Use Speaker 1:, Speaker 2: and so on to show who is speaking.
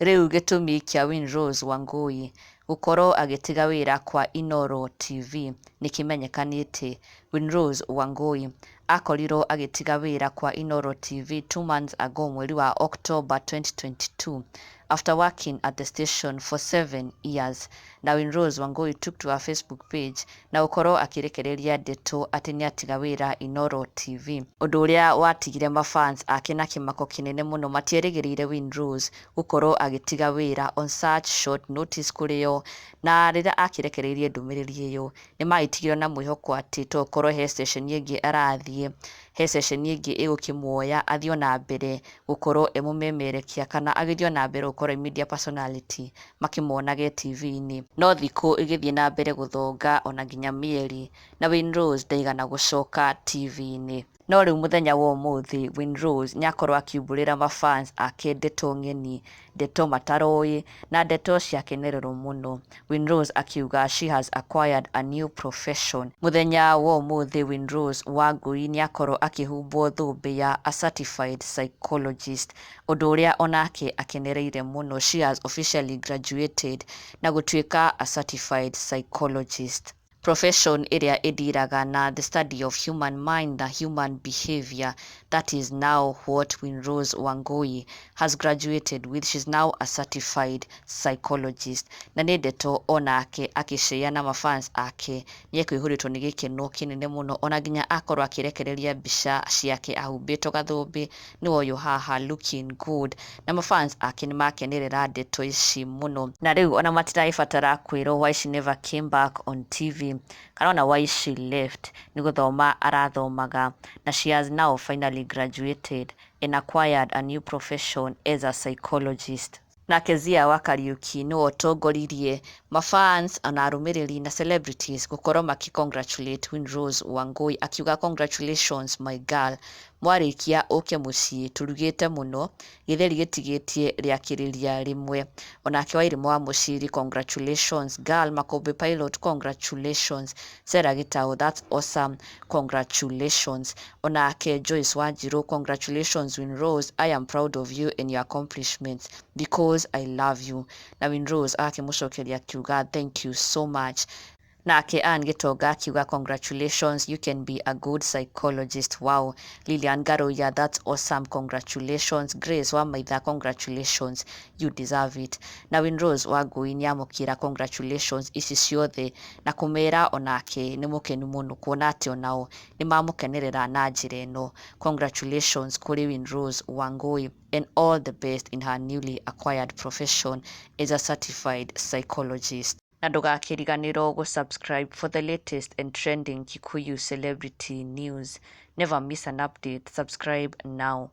Speaker 1: Rĩu gĩtũmi kĩa Winrose Wangui gũkorwo agĩtiga wĩra kwa Inooro TV nĩkĩmenyekanĩte. Winrose Wangui akorirwo agĩtiga wĩra kwa Inooro TV 2 months ago, mweri wa October 2022, after working at the station for 7 years. Na Winrose Wangui took to her Facebook page na gũkorwo akĩrekereria ndeto atĩ nĩatiga wĩra Inooro TV, ũndũ ũrĩa watigire mafans ake na kĩmako kĩnene mũno. Matierĩgĩrĩire Winrose gũkorwo agĩtiga wĩra on such short notice kũrĩ o, na rĩrĩa akĩrekereirie ndũmĩrĩri ĩyo, nĩmagĩtigirwo na mwĩhoko atĩ to ũkorwo he station ĩngĩ arathiĩ, he station ĩngĩ ĩgũkĩmuoya athiĩ ona mbere gũkorwo e mũmemerekia kana agĩthiĩ ona mbere gũkorwo e media personality makĩmuonage TV-inĩ. No thikũ igĩthiĩ na mbere gũthonga, ona nginya mĩeri, na Winrose ndaigana gũcoka TV-inĩ. No rĩu mũthenya wa ũmũthĩ, Winrose nĩakorwo akiumbũrĩra mafans ake ndeto ng'eni, ndeto mataroĩ na ndeto ciakenererwo mũno. Winrose akiuga she has acquired a new profession. Mũthenya wa ũmũthĩ, Winrose Wangui nĩakorwo akĩhumbwo thũmbĩ ya a certified psychologist, ũndũ ũrĩa onake akenereire mũno. She has officially graduated na gũtuĩka a certified psychologist, profession ĩrĩa ĩdiraga na the study of human mind na human behavior. That is now what Winrose Wangui has graduated with. She's now a certified psychologist, na nĩ ndeto onake akĩshare na mafans ake nĩekũihũrĩtwo nĩ gĩkeno kĩnene mũno, ona nginya akorwo akĩrekereria mbica ciake ahumbĩtwo gathũmbĩ, nĩwe ũyũ haha looking good, na mafans ake nĩmakenerera ndeto ici mũno. Na rĩu ona matiragĩbatara kwĩrwo why she never came back on TV kana ona why she left. Nĩ gũthoma arathomaga, na she has now finally graduated and acquired a new profession as a psychologist. Nake Zia wa Kariuki nĩwe ũtongoririe mafans ona arũmĩrĩri na celebrities gũkorwo makĩ congratulate Winrose Wangui, akiuga, "Congratulations, my girl. Mwarĩkia ũke mũciĩ, tũrugĩte mũno gĩtheri gĩtigĩtie rĩakĩrĩria rĩmwe." Onake Wairimu wa Mũciri, "Congratulations, girl." Makombe Pilot, "Congratulations." Sarah Gitau, "That's awesome, congratulations." Onake Joyce Wanjiru, "Congratulations, Winrose. I am proud of you and your accomplishments because I love you." Na Winrose agakĩmũcokeria akiuga, "Thank you so much." Nake Ann Gitonga akiuga, "Congratulations, you can be a good psychologist. Wow." Lilian Garoya, "That's awesome, congratulations." Grace Wamaitha, "Congratulations, you deserve it." Na Winrose Wangui nĩamũkĩra congratulations ici ciothe na kũmera onake nĩ mũkenu mũno kuona atĩ onao nĩmamũkenerera na njĩra ĩno. Congratulations kũrĩ Winrose Wangui and all the best in her newly acquired profession as a certified psychologist. Na ndũgakĩriganĩrwo gũ-subscribe for the latest and trending Kikuyu celebrity news. Never miss an update. Subscribe now.